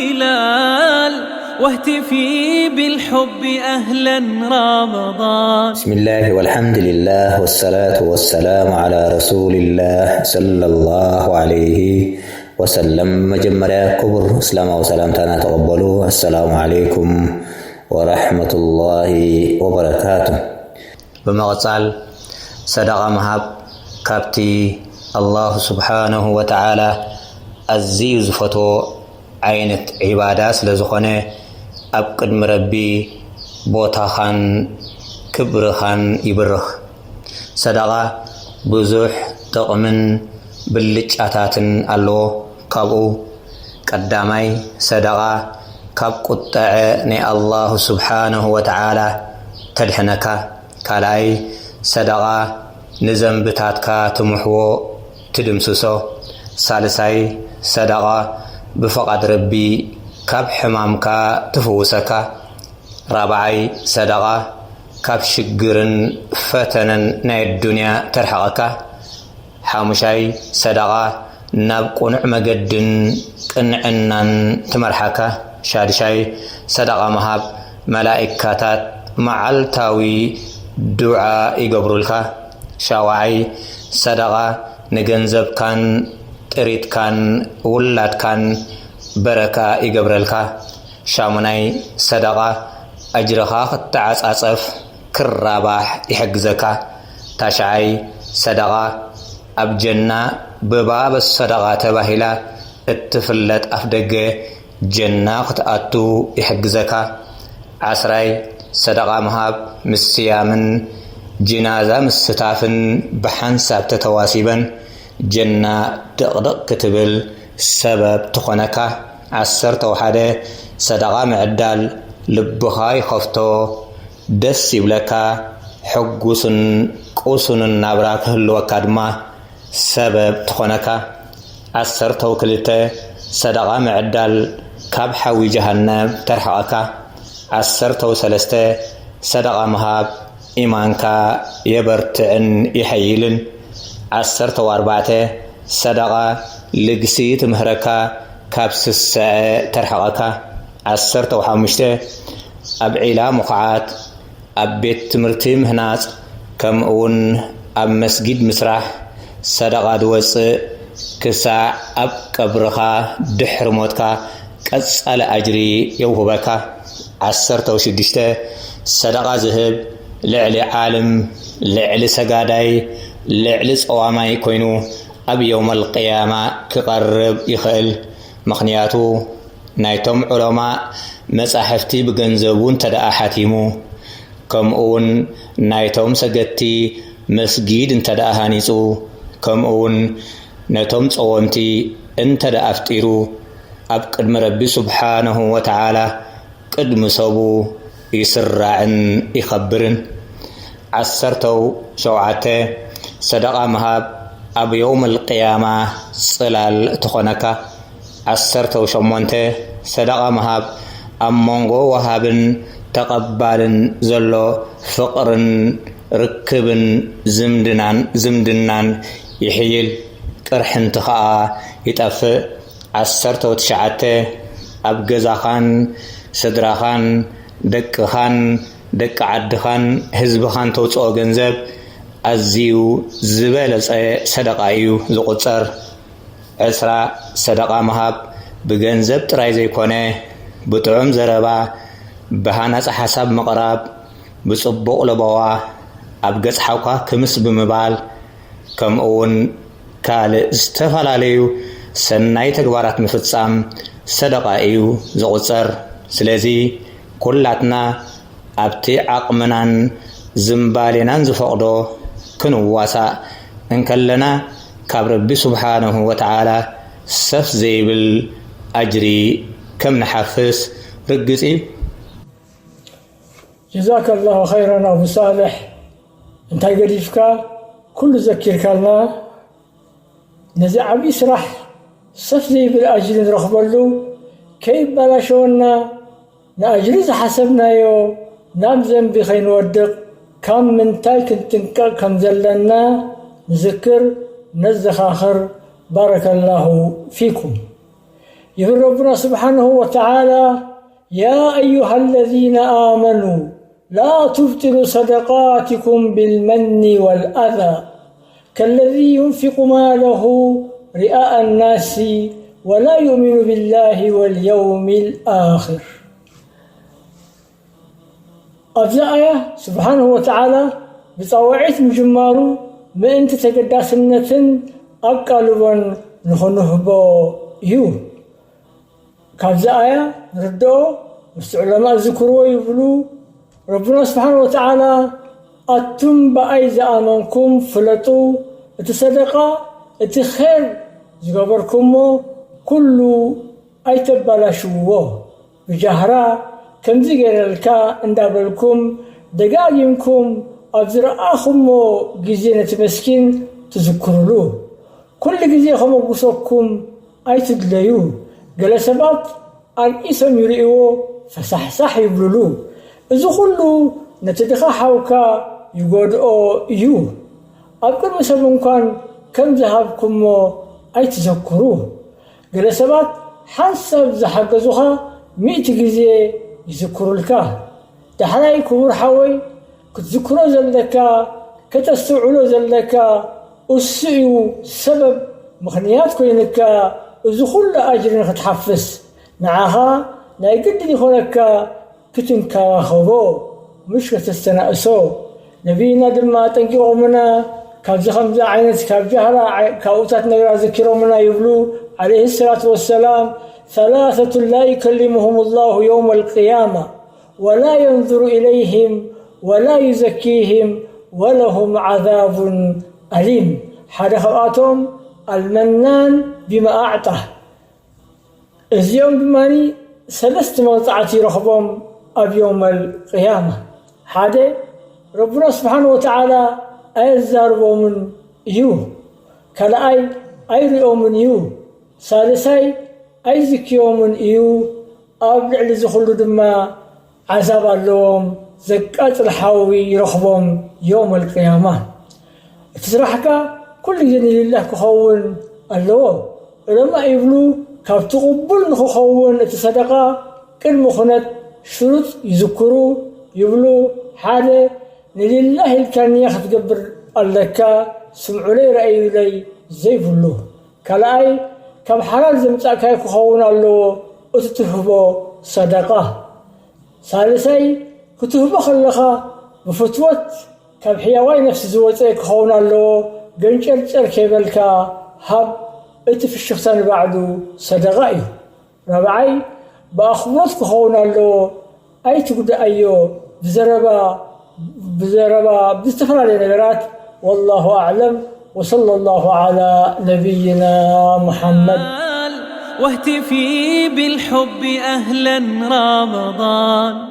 هلال واهتفي بالحب أهلا رمضان. بسم الله والحمد لله والصلاة والسلام على رسول الله صلى الله عليه وسلم. መጀመርያ ክቡር እስላማዊ ሰላምታና ተቐበሉ። السلام عليكم ورحمة الله وبركاته. ብምቕጻል ሰደቓ ምሃብ ካብቲ ኣላሁ ስብሓነሁ ወተዓላ ኣዝዩ ዝፈትዎ ዓይነት ዒባዳ ስለ ዝኾነ ኣብ ቅድሚ ረቢ ቦታኻን ክብርኻን ይብርኽ። ሰደቓ ብዙሕ ጥቕምን ብልጫታትን ኣለዎ። ካብኡ ቀዳማይ ሰደቓ ካብ ቁጠዐ ናይ ኣላሁ ስብሓነሁ ወተዓላ ተድሕነካ። ካልኣይ ሰደቓ ንዘንብታትካ ትምሕዎ ትድምስሶ። ሳልሳይ ሰደቓ ብፍቓድ ረቢ ካብ ሕማምካ ትፍውሰካ። ራብዓይ ሰደቓ ካብ ሽግርን ፈተነን ናይ ኣዱንያ ተርሕቐካ። ሓሙሻይ ሰደቓ ናብ ቅኑዕ መገድን ቅንዕናን ትመርሓካ። ሻድሻይ ሰደቓ ምሃብ መላኢካታት መዓልታዊ ዱዓ ይገብሩልካ። ሻውዓይ ሰደቓ ንገንዘብካን ጥሪትካን ውላድካን በረካ ይገብረልካ። ሻሙናይ ሰደቓ ኣጅርኻ ክተዓጻጸፍ ክራባሕ ይሕግዘካ። ታሽዓይ ሰደቓ ኣብ ጀና ብባብ ሰደቓ ተባሂላ እትፍለጥ ኣፍደገ ጀና ክትኣቱ ይሕግዘካ። ዓስራይ ሰደቓ ምሃብ ምስ ስያምን ጅናዛ ምስታፍን ብሓንሳብ ተተዋሲበን ጀና ድቕድቕ ክትብል ሰበብ ትኾነካ። ዓሰርተ ወሓደ ሰደቓ ምዕዳል ልብኻ ይኸፍቶ፣ ደስ ይብለካ፣ ሕጉስን ቅሱንን ናብራ ክህልወካ ድማ ሰበብ ትኾነካ። ዓሰርተው ክልተ ሰደቓ ምዕዳል ካብ ሓዊ ጀሃነብ ተርሕቐካ። ዓሰርተው ሰለስተ ሰደቓ ምሃብ ኢማንካ የበርትዕን የሐይልን። ዓሰርተው ኣርባዕተ ሰደቓ ልግሲ ትምህረካ፣ ካብ ስሰዐ ተርሕቐካ። ዓሰርተው ሓሙሽተ ኣብ ዒላ ምኹዓት፣ ኣብ ቤት ትምህርቲ ምህናጽ፣ ከምኡ እውን ኣብ መስጊድ ምስራሕ ሰደቓ ዝወጽእ ክሳዕ ኣብ ቀብርኻ ድሕሪ ሞትካ ቀጻሊ ኣጅሪ የውህበካ። ዓሰርተው ሽዱሽተ ሰደቓ ዝህብ ልዕሊ ዓልም፣ ልዕሊ ሰጋዳይ፣ ልዕሊ ጸዋማይ ኮይኑ ኣብ የውመል ቅያማ ክቐርብ ይኽእል። ምኽንያቱ ናይቶም ዑለማእ መጻሕፍቲ ብገንዘቡ እንተ ደኣ ሓቲሙ፣ ከምኡ እውን ናይቶም ሰገድቲ መስጊድ እንተ ደኣ ሃኒጹ፣ ከምኡ እውን ነቶም ጸወምቲ እንተ ደኣ ኣፍጢሩ፣ ኣብ ቅድሚ ረቢ ስብሓነሁ ወተዓላ ቅድሚ ሰቡ ይስራዕን ይኸብርን። ዓሰርተው ሸውዓተ ሰደቓ ምሃብ ኣብ የውመል ቅያማ ጽላል ትኾነካ። ዓሰርተው ሸሞንተ ሰደቓ ምሃብ ኣብ መንጎ ወሃብን ተቐባልን ዘሎ ፍቕርን ርክብን ዝምድናን ዝምድናን ይሕይል፣ ቅርሕንቲ ኸኣ ይጠፍእ። ዓሰርተው ትሽዓተ ኣብ ገዛኻን ስድራኻን ደቅኻን ደቂ ዓድኻን ህዝብኻን ተውፅኦ ገንዘብ ኣዝዩ ዝበለፀ ሰደቓ እዩ ዝቑፀር። ዕስራ ሰደቓ ምሃብ ብገንዘብ ጥራይ ዘይኮነ ብጥዑም ዘረባ፣ ብሃናፂ ሓሳብ ምቕራብ፣ ብፅቡቕ ለበዋ፣ ኣብ ገፅ ሓውካ ክምስ ብምባል፣ ከምኡ እውን ካልእ ዝተፈላለዩ ሰናይ ተግባራት ምፍጻም ሰደቓ እዩ ዝቑጸር። ስለዚ ኩላትና ኣብቲ ዓቕምናን ዝምባሌናን ዝፈቕዶ ክንዋሳእ እንከለና ካብ ረቢ ስብሓነሁ ወተዓላ ሰፍ ዘይብል ኣጅሪ ከም ንሓፍስ ርግጽ እዩ። ጀዛከ ላሁ ኸይረን ኣቡ ሳልሕ፣ እንታይ ገዲፍካ ኩሉ ዘኪርካልና። ነዚ ዓብዪ ስራሕ ሰፍ ዘይብል ኣጅሪ ንረኽበሉ ከይበላሸወና ንኣጅሪ ዝሓሰብናዮ ናብ ዘንቢ ከይንወድቕ ካብ ምንታይ ክንጥንቀቕ ከም ዘለና ንዝክር ነዘኻኽር። ባረከላሁ ፊኩም። ይብል ረቡና ስብሓንሁ ወተዓላ፣ يا أيها الذين آمنوا لا تبطلوا صدقاتكم بالمن والأذى كالذي ينفق ماله رئاء الناس ولا يؤمن بالله واليوم الآخر. ኣብዚ ኣያ ስብሓንሁ ወተዓላ ብፃውዒት ምጅማሩ ምእንቲ ተገዳስነትን ኣቃልቦን ንኽንህቦ እዩ። ካብዚ ኣያ ንርድኦ፣ ምስቲ ዑለማ ዝዝክርዎ ይብሉ፣ ረቡና ስብሓን ወተዓላ ኣቱም ብኣይ ዝኣመንኩም ፍለጡ፣ እቲ ሰደቃ፣ እቲ ኸር ዝገበርኩሞ ኩሉ ኣይተባላሽውዎ። ብጃህራ ከምዚ ገይረልካ እንዳበልኩም ደጋጊምኩም ኣብ ዝረኣኹሞ ግዜ ነቲ መስኪን ትዝክሩሉ። ኩሉ ግዜ ከመጉሰኩም ኣይትድለዩ። ገለ ሰባት ኣንኢሶም ይርእይዎ፣ ፈሳሕሳሕ ይብሉሉ። እዚ ኩሉ ነቲ ድኻ ሓውካ ይጎድኦ እዩ። ኣብ ቅድሚ ሰብ እንኳን ከም ዝሃብኩሞ ኣይትዘክሩ። ገለ ሰባት ሓንሳብ ዝሓገዙኻ ሚእቲ ግዜ ይዝክሩልካ። ዳሕራይ ክቡር ሓወይ ክትዝክሮ ዘለካ፣ ከተስተውዕሎ ዘለካ እሱ እዩ ሰበብ ምኽንያት ኮይንካ እዚ ኩሉ ኣጅሪ ንክትሓፍስ። ንዓኻ ናይ ግድን ይኾነካ ክትንከባኸቦ፣ ምሽ ከተስተናእሶ። ነቢይና ድማ ኣጠንቂቖምና፣ ካብዚ ከምዚ ዓይነት ካብ ጃህላ ዓይ-፣ ካብኡታት ነገራት ዘኪሮምና ይብሉ ዓለይሂ ሰላቱ ወሰላም፣ ثلاثة لا يكلمهم الله يوم القيامة ولا ينظر إليهم ولا يزكيهم ولهم عذاب أليم። ሓደ ካብኣቶም المنان بما أعطى። እዚኦም ድማ ሰለስተ መቕፃዕቲ ይረኽቦም ኣብ የውመል ቅያማ። ሓደ፣ ረቡና ስብሓን ወተዓላ ኣየዛርቦምን እዩ። ካልኣይ፣ ኣይሪኦምን እዩ። ሳልሳይ፣ ኣይዝክዮምን እዩ። ኣብ ልዕሊ እዚ ኩሉ ድማ ዓዛብ ኣለዎም፣ ዘቃጽል ሓዊ ይረኽቦም የውመል ቅያማ። እቲ ስራሕካ ኩሉ ግዜ ንሊላህ ክኸውን ኣለዎ። ዑለማ ይብሉ፣ ካብቲ ቅቡል ንኽኸውን እቲ ሰደቃ ቅድሚ ኩነት ሽሩጥ ይዝክሩ ይብሉ። ሓደ፣ ንሊላህ ኢልካ ንያ ክትገብር ኣለካ፣ ስምዑለይ ረኣዩለይ ዘይብሉ። ካልኣይ፣ ካብ ሓላል ዘምጻእካዮ ክኸውን ኣለዎ እቲ ትህቦ ሰደቃ። ሳልሳይ፣ ክትህቦ ከለኻ ብፍትወት ካብ ሕያዋይ ነፍሲ ዝወጸ ክኸውን ኣለዎ። ገንጨርጨር ከይበልካ ሃብ፣ እቲ ፍሽኽታ ንባዕሉ ሰደቓ እዩ። ራብዓይ፣ ብኣኽብሮት ክኸውን ኣለዎ። ኣይትጉድኣዮ ብዘረባ፣ ብዘረባ ብዝተፈላለየ ነገራት። والله أعلم، وصلى الله على نبينا محمد. واهتفي بالحب أهلا رمضان.